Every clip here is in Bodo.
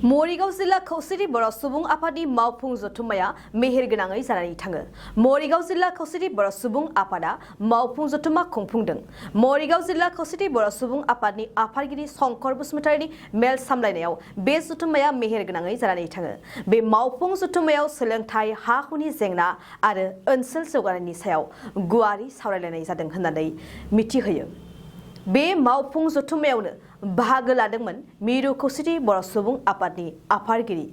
मरिगाव जिल्ला खौसेथि बर' सुबुं आफादनि मावफुं जथुम्माया मेहेरगोनाङै जानानै थाङो। मरिगाव जिल्ला खौसेथि बर' सुबुं आफादा मावफुं जथुम्मा खुंफुंदों। मरिगाव जिल्ला खौसेथि बर' सुबुं आफादनि आफादगिरि शंकर बसुमतारिनि मेल सामलायनायाव बे जथुम्माया मेहेरगोनाङै जानानै थाङो। बे मावफुं जथुम्मायाव सोलोंथाइ, हा-हुनि जेंना आरो ओनसोल जौगानायनि सायाव गुवारै सावरायलायनाय जादों होननानै मिथिहोयो। बे मावफुं जथुम्मायावनो बाहागो लादोंमोन मिरु खौसेथि बर' सुबुं आफादनि आफादगिरि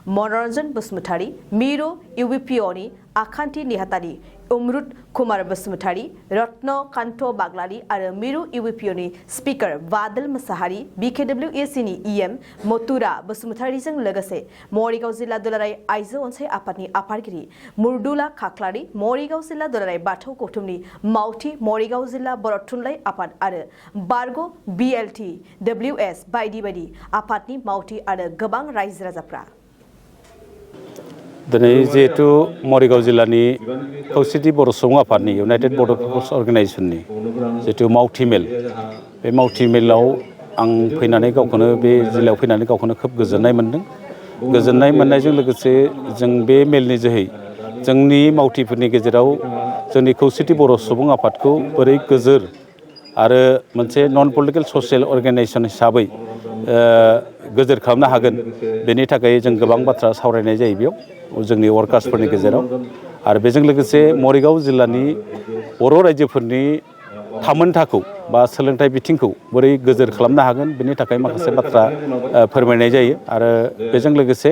मनरन्जन बसुमतारी, मिरु इउबिपिअनि आखान्थि नेहाथारि अमरुत कुमार बसुमतारी, रत्न कान्त बाग्लारि आरो मिरु इउबिपिअनि स्पिकार बादल मोसाहारि, बिकेडब्लिउएसिनि इएम मथुरा बसुमतारीजों लोगोसे मरिगाव जिल्ला दुलाराय आइजो अनसाय आफादनि आफादगिरि मुर्दुला खाख्लारि, मरिगाव जिल्ला दुलाराय बाथौ गौथुमनि मावथि, मरिगाव जिल्ला बर' थुनलाइ आफाद आरो बारग' BLTWS बायदि बायदि आफादनि मावथि आरो गोबां रायजो राजाफ्रा दिनै जिहेतु मरिगाव जिल्लानि खौसेथि बर' सुबुं आफादनि इउनाइटेड बड' पिपल्स अर्गेनाइजेसननि जितु मावथि मेल, बे मावथि मेलाव आं फैनानै गावखौनो बे जिल्लायाव फैनानै गावखौनो खोब गोजोननाय मोनदों। गोजोननाय मोननायजों लोगोसे जों बे मेलनि जोहै जोंनि मावथिफोरनि गेजेराव जोंनि खौसेथि बर' सुबुं आफादखौ बोरै गोजोर आरो मोनसे नन पलिटिकेल ससियेल अर्गेनाइजेसन हिसाबै गोजोर खालामनो हागोन, बेनि थाखाय जों गोबां बाथ्रा सावरायनाय जायो बेयाव जोंनि वर्कार्सफोरनि गेजेराव। आरो बेजों लोगोसे मरिगाव जिल्लानि बर' रायजोफोरनि थामोनथाखौ बा सोलोंथाइ बिथिंखौ बोरै गोजोर खालामनो हागोन, बेनि थाखाय माखासे बाथ्रा फोरमायनाय जायो। आरो बेजों लोगोसे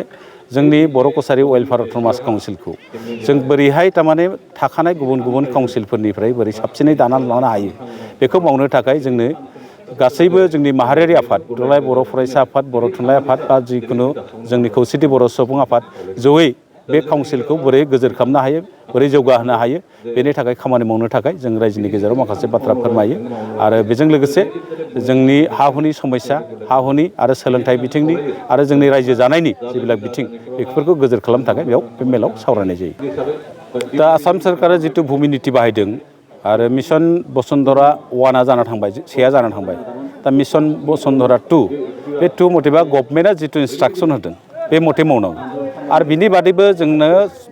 जोंनि बर' कसारि वेलफेयार अट'नमास काउन्सिलखौ जों बोरैहाय थारमाने थाखानाय गुबुन गुबुन काउन्सिलफोरनिफ्राय बोरै साबसिनै दानानै लानो हायो, बेखौ मावनो थाखाय जोंनो गासैबो जोंनि माहारियारि आफाद, दुलाराय बर' फरायसा आफाद, बर' थुनलाइ आफाद बा जिखुनु जोंनि खौसेथि बर' सुबुं आफाद जयै बे काउन्सिलखौ बोरै गोजोर खालामनो हायो, बोरै जौगाहोनो हायो, बेनि थाखाय खामानि मावनो थाखाय जों रायजोनि गेजेराव माखासे बाथ्रा फोरमायो। आरो बेजों लोगोसे जोंनि हा-हुनि समस्या, हा-हुनि आरो सोलोंथाइ बिथिंनि आरो जोंनि रायजो जानायनि जिबिलाक बिथिं, बेफोरखौ गोजोर खालामनो थाखाय बेयाव बे मेलाव सावरायनाय जायो। दा आसाम सोरखारा जितु भुमि निति बाहायदों आरो मिशन बसुन्धरा 1आ जाना थांबाय, 6आ जाना थांबाय, दा मिशन बसुन्धरा 2 बे 2 मथेबा गभर्नमेन्टआ जितु इन्सट्राक्सन होदों बे मथे मावनांगौ। आरो बिनि बादैबो जोंनो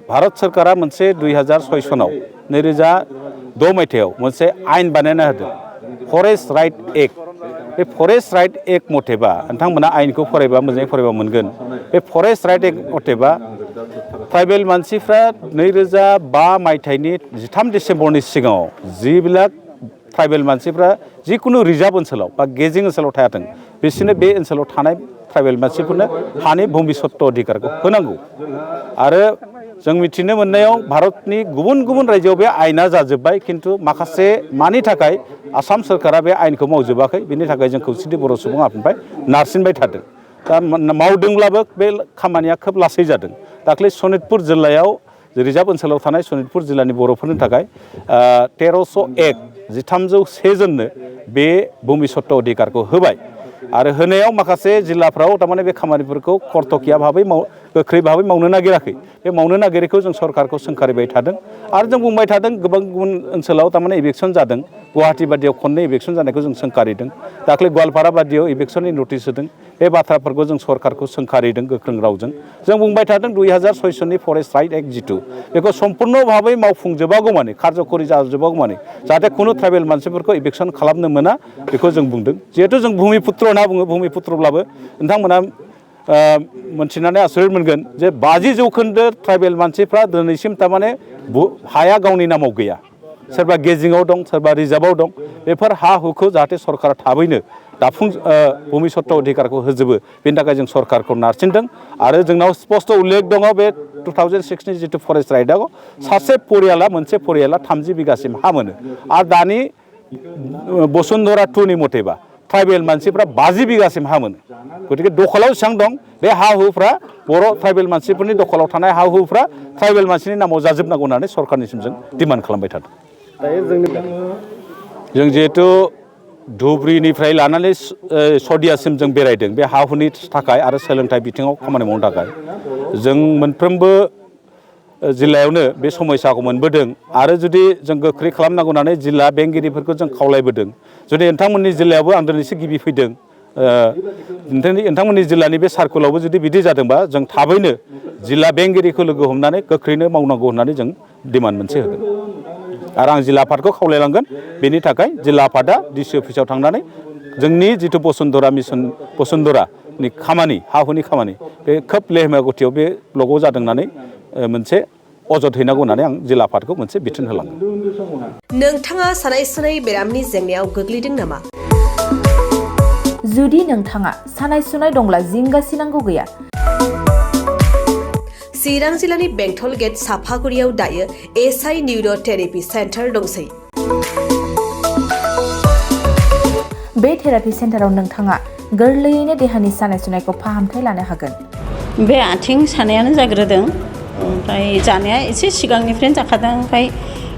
भारत सोरखारा मोनसे 2006 सनाव 2006 मायथाइयाव मोनसे आयेन बानायना होदों, फरेस्ट राइट एक्ट। बे फरेस्ट राइट एक्ट मथेबा नोंथांमोना आयेनखौ फरायबा मोजाङै फरायबा मोनगोन। बे फरेस्ट राइट एक्ट मथेबा ट्राइबेल मानसिफ्रा 2005 मायथाइनि 13 डिसेम्बरनि सिगाङाव जिबिलाक ट्राइबेल मानसिफ्रा जिखुनु रिजार्भ ओनसोलाव बा गेजिं ओनसोलाव थायाथों, बिसोरनो बे ओनसोलाव थानाय ट्राइबेल मानसिफोरनो हानि भुमि सत्त अधिकारखौ होनांगौ। आरो जों मिथिनो मोननायाव भारतनि गुबुन गुबुन रायजोआव बे आयेना जाजोब्बाय, खिन्थु माखासे मानि थाखाय आसाम सोरखारा बे आयेनखौ मावजोबाखै, बेनि थाखाय जों खौसेथि बर' सुबुं आफादनिफ्राय नारसिनबाय थादों। दा मावदोंब्लाबो बे खामानिया खोब लासै जादों। दाख्लै सनितपुर जिल्लायाव रिजार्भ ओनसोलाव थानाय सनितपुर जिल्लानि बर'फोरनि थाखाय 1301 1301 जननो बे भुमि सत्त अधिकारखौ होबाय। आरो होनायाव माखासे जिल्लाफ्राव थारमाने बे खामानिफोरखौ खर्तकिया भाबै गोख्रै भाबै मावनो नागिराखै। बे मावनो नागिरैखौ जों सरकारखौ सोंखारिबाय थादों। आरो जों बुंबाय थादों गोबां गुबुन ओनसोलाव थारमाने इलेक्सन जादों, गुवाहाटि बादियाव खननै इलेक्सन जानायखौ जों सोंखारिदों, दाख्लै गवालपारा बादियाव इलेक्सननि नटिस होदों। बे बाथ्राफोरखौ जों सरकारखौ सोंखारिदों गोख्रों रावजों। जों बुंबाय थादों 2006 सननि फरेस्ट राइट एक्ट जितु बेखौ सम्पुर्ण भाबै मावफुंजोबागौमानि, कारजकरि जाजोबागौमानि जाहाथे खुनु ट्राइबेल मानसिफोरखौ इलेक्सन खालामनो मोना, बेखौ जों बुंदों। जिहेतु जों भुमिपुत्र होनना बुङो, भुमिपुत्रब्लाबो नोंथांमोना मोनथिनानै आसरित मोनगोन जे 50% ट्राइबेल मानसिफ्रा दिनैसिम थारमाने हाया गावनि नामाव गैया। सोरबा गेजिङाव दं, सोरबा रिजार्भआव दं। बेफोर हा हुखौ जाहाथे सरकारा थाबैनो भुमि सत्त अधिकारखौ होजोबो, बेनि थाखाय जों सरकारखौ नारसिनदों। आरो जोंनाव स्पष्ट उल्लेख दङ बे 2006 नि जितु फरेस्ट राइटआव सासे परियाला, मोनसे परियाला 30 बिगासिम हा मोनो। आरो दानि बसुन्धरा 2 नि मथेबा ट्राइबेल मानसिफ्रा 50 बिगासिम हा मोनो। गतिके दखलाव बेसेबां दं, बे हा हुफ्रा बर' ट्राइबेल मानसिफोरनि दखलाव थानाय हा हुफ्रा ट्राइबेल मानसिनि नामाव जाजोबनांगौ होननानै सरकारनिसिम जों डिमान्ड खालामबाय थादों। जों जिहेतु धुब्रिनिफ्राय लानानै सदियासिम जों बेरायदों बे हा हुनि थाखाय आरो सोलोंथाइ बिथिङाव खामानि मावनो थाखाय। जों मोनफ्रोमबो जिल्लायावनो बे समस्याखौ मोनबोदों। आरो जुदि जों गोख्रै खालामनांगौ होननानै जिल्ला बेंगिरिफोरखौ जों खावलायबोदों। जुदि नोंथांमोननि जिल्लायावबो आं दिनैसो गिबि फैदों, नोंथांमोननि जिल्लानि बे सार्कुलावबो जुदि बिदि जादोंबा जों थाबैनो जिल्ला बेंगिरिखौ लोगो हमनानै गोख्रैनो मावनांगौ होननानै जों डिमान्ड मोनसे होगोन आरो आं जिल्ला आफादखौ खावलायलांगोन बेनि थाखाय जिल्ला आफादा डिसि अफिसाव थांनानै जोंनि जिथु बसुन्धरानि खामानि हा हुनि खामानि बे खोब लेहेमा गतियाव बे ब्लकआव जादों होननानै मोनसे अजद हैनांगौ होननानै आं जिल्ला आफादखौ मोनसे बिथोन होलांगोन। नोंथाङा सानाय सुनाय बेरामनि जेंनायाव गोग्लैदों नामा? जुदि नोंथाङा सानाय सुनाय दंब्ला जिंगासिनांगौ गैया। चिरां जिल्लानि बेंटल गेट साफागुरियाव दायो एसआइ निउर' थेरापि सेन्टार दंसै। बे थेरापि सेन्टाराव नोंथाङा गोरलैयैनो देहानि सानाय सुनायखौ फाहामथाय लानो हागोन। बे आथिं सानायानो जाग्रोदों, ओमफ्राय जानाया एसे सिगांनिफ्रायनो जाखादों, ओमफ्राय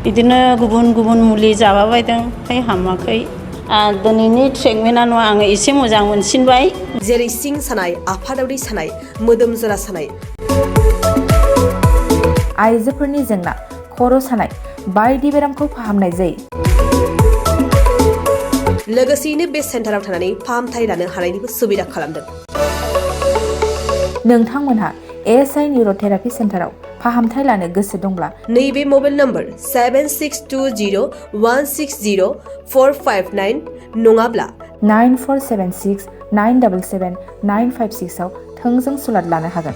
बिदिनो गुबुन गुबुन मुलि जाबाबायदों, ओमफ्राय हामाखै। दिनैनि ट्रिटमेन्टआ नङा, आङो एसे मोजां मोनसिनबाय। जेरै सिं सानाय, आफादावरि सानाय, मोदोम जरा सानाय, आइजोफोरनि जेंना, खर' सानाय बायदि बेरामखौ फाहामनाय जायो। लोगोसेयैनो बे सेन्टाराव थानानै फाहामथाय लानो हानायनिबो सुबिदा खालामदों। नोंथांमोनहा एसआइ निउर' थेरापि सेन्टाराव फाहामथाय लानो गोसो दंब्ला नैबे मबाइल नम्बर 7620160459 नङाब्ला 9476977956 आव थोंजों सुलाद लानो हागोन।